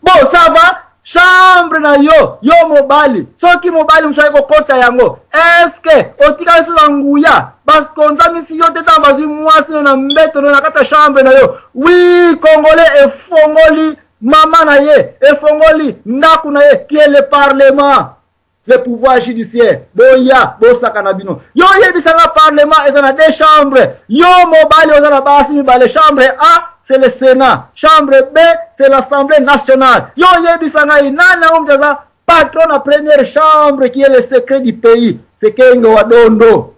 Bon, ça va, chambre na yo, yo mobali, soki mobali mosusu aye kokɔta yango, eske otikali so na nguya? Bakonzamisi yo te ntango bazwi mwasi no na mbeto no na kati ya chambre na yo. Oui, Congolais efongoli mama na ye, efongoli ndako na ye, qui est le parlement, le pouvoir judiciaire. Boya bosaka na bino. Yo oyebisanga, parlement eza na deux chambres. Yo mobali oza na basi mibale. Chambre A, c'est le Sénat, chambre B, c'est l'Assemblée nationale. Yo oyebisa ngai, nani yango moto aza patron na première chambre, qui est le secret du pays? C'est Kengo wa Dondo.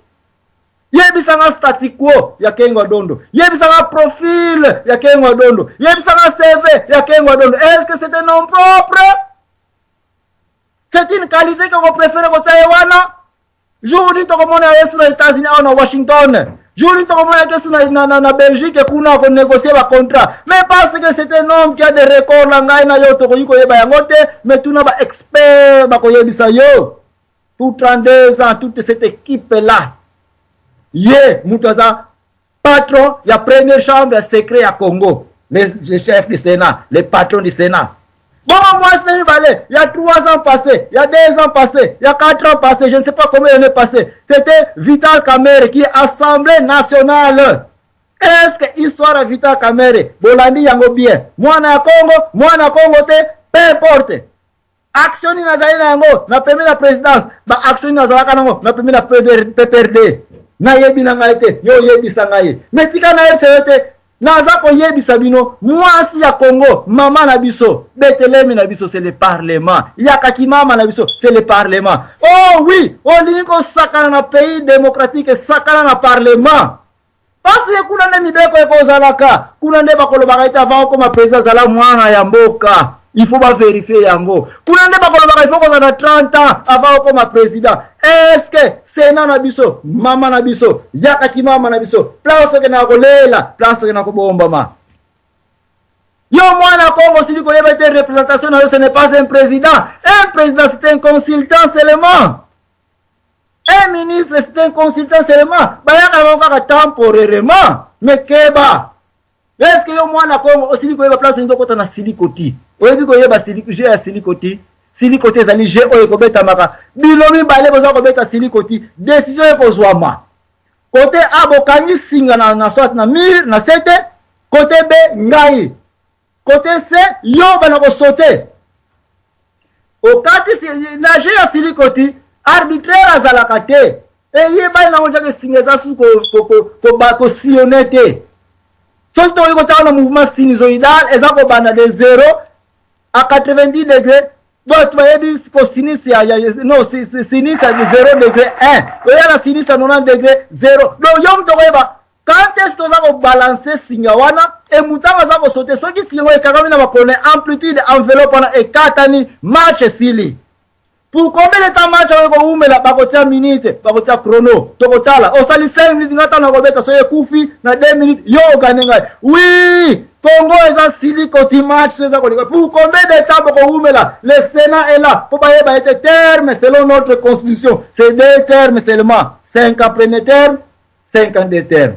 Yebisanga statu quo ya Kengo wa Dondo, yebisanga profil ya Kengo wa Dondo, yebisanga CV ya Kengo wa Dondo. Est ce que c'est un nom propre? C'est une qualité que kopréférer kotia ye wana? Jour nini tokomona Yesu na États-Unis, awa na Washington? Jour nini tokomona Yesu na Belgique kuna konégocier bacontrat? Mais parce que c'est un homme qui a des records na ngai na yo tokoki koyeba yango te, mais tuna baexpert, bakoyebisa yo. Pour 32 ans, toute cette équipe là, ye moto aza patron ya première chambre ya secret ya Congo, le chef du Sénat, le patron du Sénat. Bongo mwasi na mibale, il y a 3 ans passé, il y a 2 ans passé, il y a 4 ans passé, je ne sais pas combien d'années passé, c'était Vital Kamerhe, qui est Assemblée nationale. Est-ce que histoire ya Vital Kamerhe bolandi yango bien? Mwana ya Congo, mwana ya Congo te, peu importe. Action nini nazali na yango na pembe na présidence, baaction nini nazalaka nango na pembe na PPRD, nayebi na ngai te. Yo oyebisa ngai, mais tika nayebisa yo te. Naza koyebisa bino, mwasi ya Congo, mama na biso, betelemi na biso, c'est le parlement. Yakaki mama na biso, c'est le parlement. Oh oui, olingi kosakana na pays démocratique, sakana na parlement, parce que kuna nde mibeko ekozalaka. Kuna nde bakolobaka ete avant okoma président, azala mwana ya mboka, il faut bavérifier yango. Kuna nde bakolobaka il faut kozala na 30 ans avant okoma président. Est ce que Sénat na biso, mama na biso, yakaki mama na biso, place okendaka kolela, place okendaka kobombama? Yo mwana Kongo, osili koyeba ete représentation na yo, ce n'est pas un président. Un président, c'est un consultant seulement. Un ministre, c'est un consultant seulement. Bayaka bango kaka temporairement, mais keba. Est ce que yo mwana Kongo osili koyeba place nini okota na silikoti? Oyebi koyeba jeu ya silikoti? Silikoti ezali jeu oyo ekobetamaka bino mibale boza kobeta silikoti. Décision ekozwama côté A, bokangi singa na soit na mur na sete, côté B ngai, côté C yo, bana kosote okati na jeu ya silikoti. Arbitraire azalaka te, eyebani nango tiaka esinga eza susu kosillonner te. Soki tokoki kotiaka na mouvement sinusoïdal, eza kobanda de 0 à 90 degré. Bato bayebi kosinus ya, non, sinus ya 0 degré 1, oya na sinus ya 90 degré 0. Donc yo moto okoyeba quand est ce toza kobalancer singa wana. E motango aza kosote, soki singa ngo ekangami na makolo, amplitude enveloppe wana ekatani, match esili. Pour combien de temps match oyo kowumela? Bakotia minute, bakotia chrono, tokotala. Osali 5 minutes, nga ntango nakobeta, soki ekufi na 2 minutes, yo ogane ngai. Oui, Congo eza silikoti. Match so eza koleka, pour combien de temps bokowumela? Le Sénat est là mpo bayeba ete terme, selon notre constitution, c'est deux termes seulement: 5 ans premier terme, 5 ans deux termes,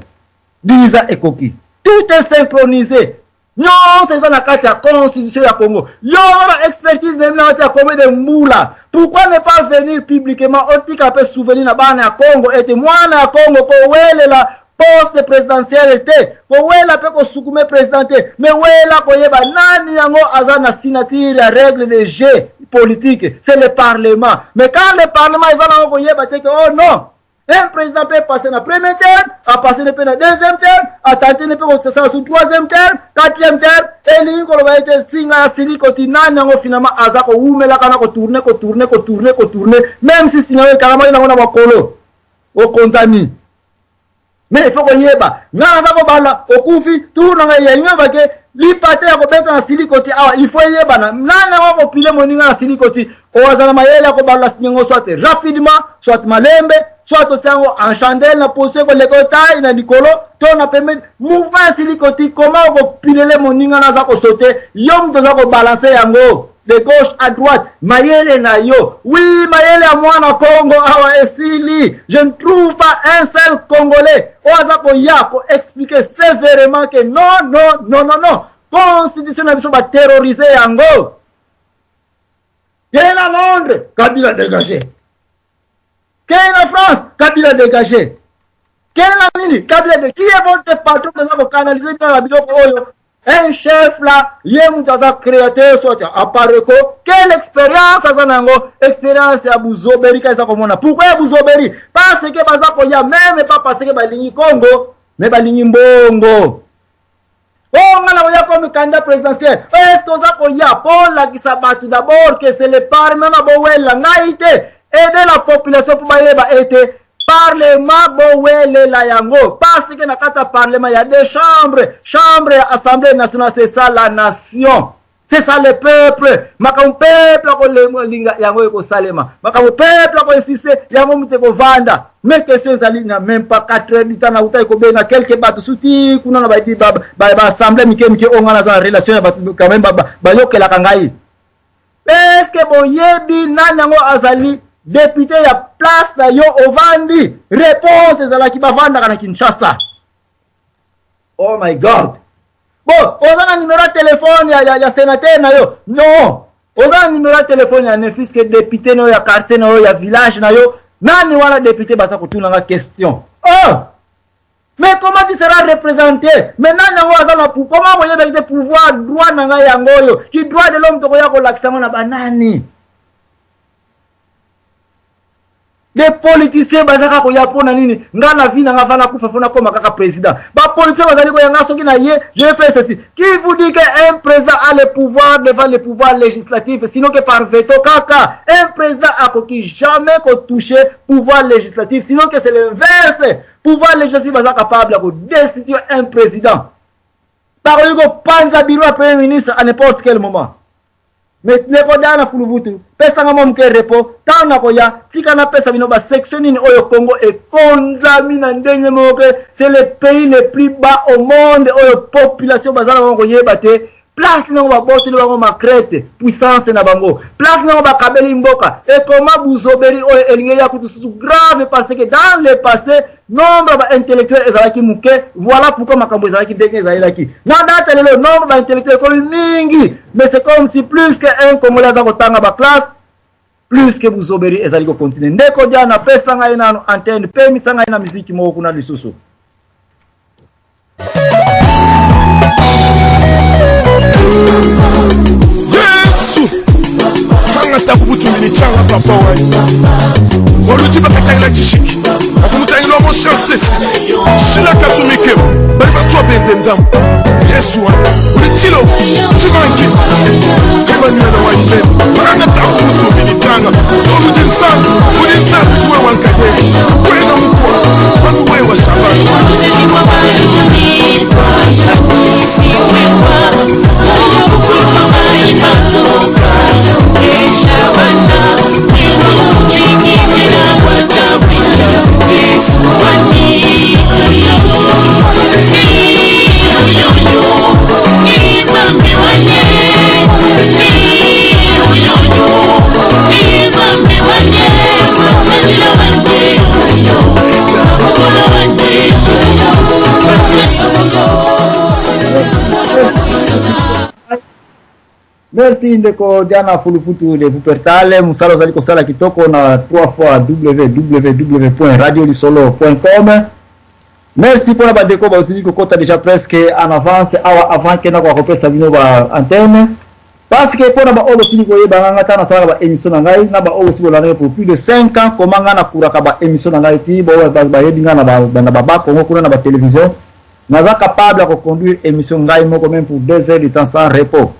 10 ans ekoki. Tout est synchronisé, nyonso eza na kati ya constitution ya Congo. Yo na expertise na na kati ya combien de mbula, pourquoi ne pas venir publiquement, otika mpe souvenir na bana ya Congo ete mwana ya Congo kowelela poste présidentielle te, kowela mpe kosukume président te, mais wela koyeba nani yango aza na signature ya règle de jeu politique? C'est le parlement. Mais quand le parlement eza nango koyeba te ke oh non, un président peut passer na premier terme, apasser mpe na deuxième terme, atante mpe kosala su troisième terme, quatrième terme, elingi koloba ete singa ya silikoti, nani yango finalement aza kowumelaka na kotourner, kotourner, kotourner, kotourner, même si singa oyo ekangamaki nango na makolo, okonzami. Mais il faut koyeba, ngai naza kobanda, okufi, tour na ngai. Yalingi obake lipa te ya kobeta na silikoti awa. Il faut eyebana nani yango kopile moninga na silikoti. Oyo aza na mayele ya kobalola singa, soit rapidement, soit malembe, soit otia yango en chandelle na position koleka otai na likolo to na pembeni. Mouvement ya silikoti, comment okopilele moninga na aza kosote, yo moto oza kobalancer yango de gauche à droite? Mayele na yo, oui, mayele ya mwana Congo awa esili. Je ne trouve pas un seul Congolais oyo aza koya koexpliquer sévèrement que non, non, non, non, non, constitution na biso baterroriser yango. Kende na Londres, Kabila dégagé. Kende na France, Kabila dégagé. Kende na nini, Kabila dégagé. Qui est votre patron aza kocanaliser bino na biloko oyo? Un chef là, ye moto aza créateur soit apareco. Quelle expérience aza na yango? Expérience ya buzoberi ka eza komona. Pourquoi ya buzoberi? Parce que baza koya même pas parce que balingi Congo, mais balingi mbongo. Oh, nga nakoya comme candidat présidentiel. Est-ce que oza koya mpo olakisa bato d'abord que c'est le parlement bowela ngai te? Aider la population mpo bayeba ete parlement bowelela yango, parce que na kati ya parlement ya deux chambres, chambre ya Assemblée nationale, c'est ça la nation, c'est ça le peuple. Makambo peuple akolinga yango ekosalema, makambo peuple akoinsiste yango moto ekovanda. Mais question ezali, na même pas 4 heures du temps nauta ekobenga quelque bato suti kuna na baassemblée mike mike oyo ngai naza na relation ya bato quand même bayokelaka ngai. Est-ce boyebi nani yango azali député ya place na yo ovandi? Réponse ezalaki bavandaka na Kinshasa. Oh my God! Bon, oza na numéro ya telefone ya sénateur na yo? Non. Oza na numéro ya telefone ya ne fût-ce que député na yo ya quartier na yo, ya village na yo? Nani wana député? Baza kotunanga question. Oh, mais comment tu seras représenté? Mais nani yango aza na comment boyebaki te pouvoir droit na ngai yango oyo ki droit de l'homme? Tokoya kolakisa yango na banani? Des politiciens baza kaka koya mpo na nini? Nga na vie na nga, va nakufa fo nakóma kaka président. Bapoliticien bazali koya, nga soki na ye, je fais ceci. Qui vous dit que un président a le pouvoir devant le pouvoir législatif, sinon que par veto kaka? Un président akoki jamais kotoucher pouvoir législatif, sinon que c'est l'inverse. Pouvoir législatif baza capable ya kodestituer un président, bakoki kopanza bureau ya premier ministre à n'importe quel moment. Mais ndeko Diana Fuluvutu, pesanga mwa moke repos. Ntango nakoya, tika napesa bino basection nini oyo Congo ekonzami na ndenge moko. C'est le pays le plus bas au monde oyo population baza na bango koyeba te place nango baboteli bango macrete puissance na bango, place nango bakabeli mboka. Ekoma buzoberi oyo elingi ya kutu susu grave, parce que dans le passé nombre ya baintellectuel ezalaki moke. Voilà pourquoi makambo ezalaki ndenge ezalelaki na date. Lelo nombre baintellectuel ekomi mingi, mais c'est comme si plus que un Congolais aza kotanga baclasse, plus que buzoberi ezali kocontinue. Ndeko Diana, pesa ngai nano antenne, pemisa ngai na miziki moko kuna lisusu. Yesu angata kubutumbi changa papa wanyi oluti bakatangila chishiki akumutangila mo chancesi shila kasumike bali batwa bende ndamu. Yesu wanyi ulichilo chimanki Emmanuel wanyi pe angata kubutumbi changa oluti nsangu uli nsangu tiwe wankaye kwena mukwa panu wewa shabani. Merci ndeko Diana Fulufutu de Wuppertal. Mosala ozali kosala kitoko na 3 fois www.radiolisolo.com. Merci mpona bandeko bazali kokota déjà presque en avance awa avant ke nakoka kopesa bino ba antenne, parce que mpona baoyo bosili koyeba nga, nga ntango nasalaka ba émission na ngai, na baoyo bosi kolanda ngai pour plus de 5 ans, koma nga nakuraka ba émission na ngai ti bayebi nga na babakongo kuna na batélévision. Naza capable ya koconduire émission ngai moko même pour 2 heures du temps sans repos.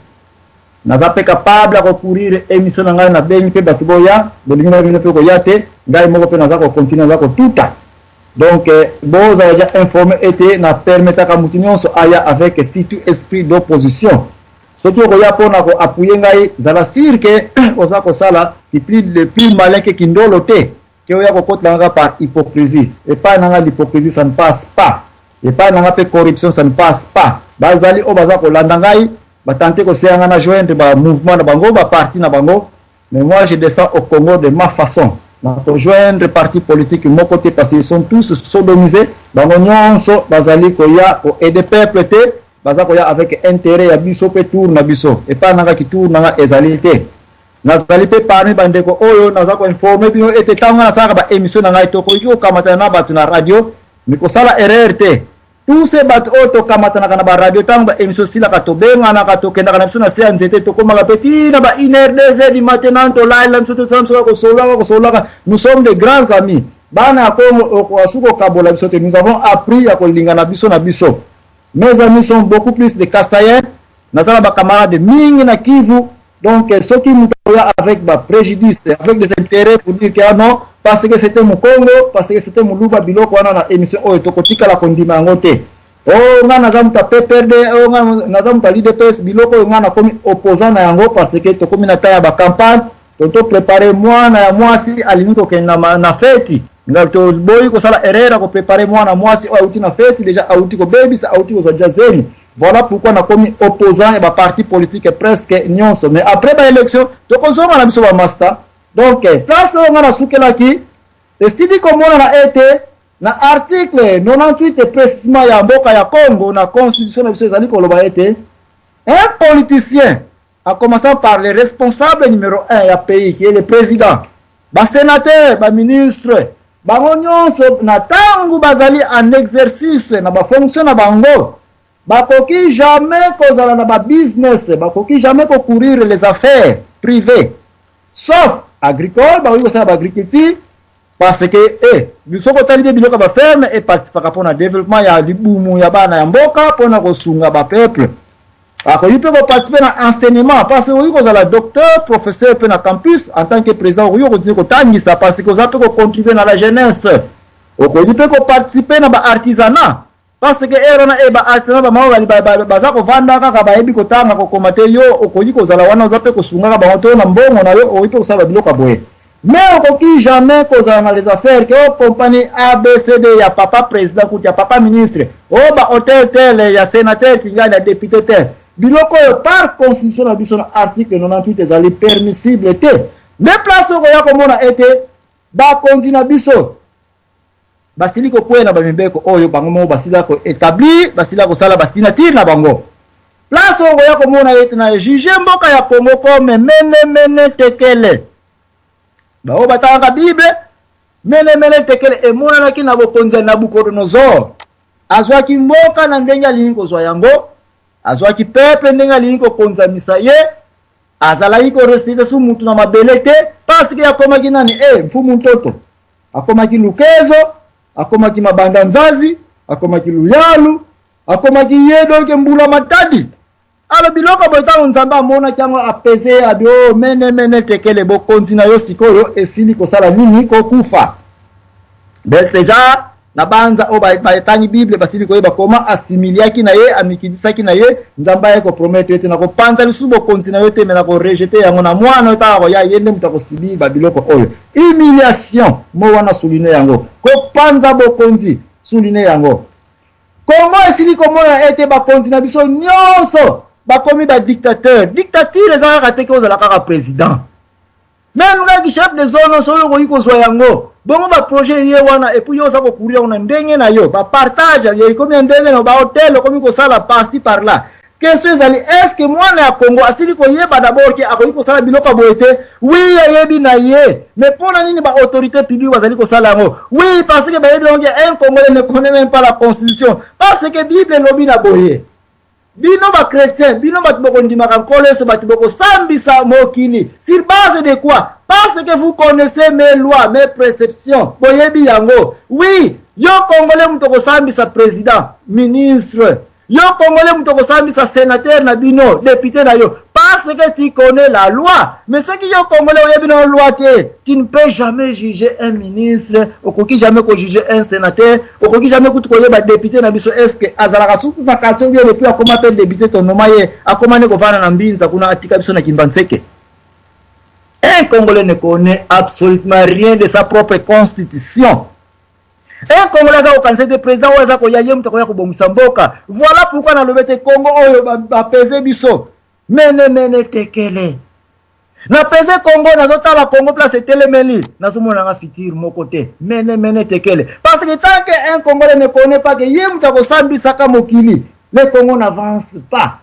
Naza mpe capable ya kocourir émission na ngai, nabengi mpe bato boya, bolingi na bino mpe koya te, ngai moko mpe naza kocontinue, naza kotuta. Donc bozala déjà informé ete na permettaka motu nyonso aya avec surtout esprit d'opposition. Soki okoya mpona koappuyer ngai, zala sûr ke oza kosala plus le plus malin ke kindolo te, ke oya kokotela nga par hypocrisie. Epai na nga, l'hypocrisie, ça ne passe pas. Epai na nga mpe, corruption, ça ne passe pas. Bazali oyo baza kolanda ngai, batante koseya nga na joindre bamouvement na bango, baparti na bango, mais moi, je descends au Congo de ma façon. Nakojoindre parti politique moko te, parce qu'ils sont tous sodomisés. Bango nyonso bazali koya koaider peuple te, baza koya avec intérêt ya biso mpe tour na biso. Epai nanga, kitour nanga ezali te. Nazali mpe parmi bandeko oyo naza koinforme bino ete ntango ngai nasalaka baémission na ngai, tokoki kokamatana na bato na radio, mais kosala erreur te. Tous ces bato oyo tokamatanaka na baradio, ntango baémission esilaka, tobenganaka, tokendaka na biso na se ya nzete, tokomaka mpe tina ba 1 heure, 2 heures du matin, nanu tolalela biso, tosala biso kosololaka, kosololaka. Nous sommes de grands amis. Bana ya Kongo, okoasuki kokabola biso te. Nous avons appris ya kolingana biso na biso. Mes amis sont beaucoup plus de Kasaïens. Naza na bacamarade mingi na Kivu. Donc soki moto oya avec bapréjudice, avec des intérêts pour dire que ah non, parce que c'était Mokongo, parce que c'était Moluba, biloko wana na émission oyo tokotikala kondima yango te. O nga naza moto ya PPRD, o nga naza moto ya l'UDPS, biloko oyo nga nakomi opposant na yango, parce que tokomi na ta ya bacampagne, toprépare mwana ya mwasi alingi kokende na feti. Nga toboyi kosala erreur ya koprépare mwana mwasi oyo auti na feti déjà, auti kobebisa, auti kozwa déjà zemi. Voilà pourquoi nakomi opposant ya baparti politique presque nyonso, mais après baélection tokozonga na biso bamaster. Donc place oyo nga nasukelaki, esili komonana ete na article 98 précisement ya mboka ya Congo, na constitution na biso, ezali koloba ete un politicien, en commençant par le responsable numéro 1 ya pays qui est le président, basénateur, baministre, bango nyonso na ntango bazali en exercice na bafonction na bango, bakoki jamais kozala na babusiness, bakoki jamais kocourir les affaires privées, sauf agricole. Bakoki kosala baagriculture, parce que soki otali mpe biloko ya baferme eparticipaka mpona développement ya libumu ya bana ya mboka, mpona kosunga bapeuple. Akoki mpe koparticipe na enseignement, parce que okoki kozala docteur, professeur mpe na campus. En tant que président, okoki kocontinue kotangisa, parce que oza mpe kocontribue na la jeunesse. Okoki mpe koparticipe na baartisanat, parce que ere wana baartisanat, bamama baza kovanda kaka, bayebi kotanga kokoma te. Yo okoki kozala wana, oza mpe kosungaka bango to na mbongo na yo, okoki mpe kosala babiloko ya boye. Mais okoki jamais kozala na les affaires ke o compagnie ABCD ya papa président, kutu ya papa ministre, o bahotel tel ya sénateur tingani, ya député tel. Biloko oyo, par constitution na biso na article 98, ezali permissible te. Nde place okoya komona ete bakonzi na biso basili kokwea na bamibeko oyo bango moko basila koétablir, basila kosala basignature na bango. Place oyo koya komona ete na juge mboka ya Congo comme mene mene tekele. Baoyo batangaka Bible, mene mene tekele emonanaki na bokonzi ya Nabukodonozor. Azwaki mboka na ndenge alingi kozwa yango, azwaki peuple ndenge alingi kokonzamisa ye, azalaki korespecte su mutu na mabele te, parce que akomaki nani? Mfumu ntoto akomaki lukezo, akomaki mabanda nzazi, akomaki luyalu, akomaki ye donc mbula matadi. Alo biloko boye, ntango Nzambe amonaki yango, apese abi o mene mene tekele, bokonzi na yo sikoyo esili kosala nini? Kokufa. Beltezar na banza oyo batangi Bible basili koyeba koma asimiliaki na ye, amikidisaki na ye. Nzambe aye kopromettre ete nakopanza lisusu bokonzi na yo te, mais nakorejeter yango na mwana oyo taka koya, ye nde moto akosibir babiloko oyo. Humiliation mo wana, souligne yango. Kopanza bokonzi, souligne yango. Kongo esili komona ete bakonzi na biso nyonso bakomi badictateur. Dictature eza kaka te ke ozala kaka président, même kaka chef de zone, soki okoki kozwa yango bongo baprojet ye wana, et puis yo oza kocourir yango na ndenge na yo, bapartage ekomi ya ndenge na bahotel, okomi kosala par-ci par là. Question ezali: est ce que mwana ya Congo asili koyeba d'abord ke akoki kosala biloko ya boye te? Oui, ayebi na ye, mais mpo na nini baautorité publique bazali kosala yango? Oui, parce que bayebi yango ke un Congolais ne connaît même pas la constitution, parce que Bible elobi na boye: bino bachrétien, bino bato bokondimaka Nkolo Yesu, bato bokosambisa mokili. Sur base de quoi? Parce que vous connaissez mes lois, mes préceptions, boyebi yango. Oui, yo Congolais moto okosambisa président, ministre, yo Congolais moto okosambisa sénateur na bino, député na yo, parce que tu connais la loi. Mais soki yo Congolais oyebi na loi te, tu ne peux jamais juger un ministre, okoki jamais kojuger un sénateur, okoki jamais kutu koyeba député na biso est ce que azalaka suku na quartier bien. Depuis akoma mpe député, tonoma ye akoma nde kovanda na Mbinza kuna, atika biso na Kimbanseke. Un Congolais ne connaît absolument rien de sa propre constitution. Un Congolais aza kokanisa ete président oyo aza koya, ye moto akoya kobongisa mboka. Voilà pourquoi nalobi ete Congo oyo bapese biso mene mene tekele. Napese Congo, nazotala Congo place etelemeli, nazomonanga futur moko te. Mene mene tekele, parce que tant que un Congolais ne connaît pas que ye moto akosambisaka mokili, le Congo n'avance pas.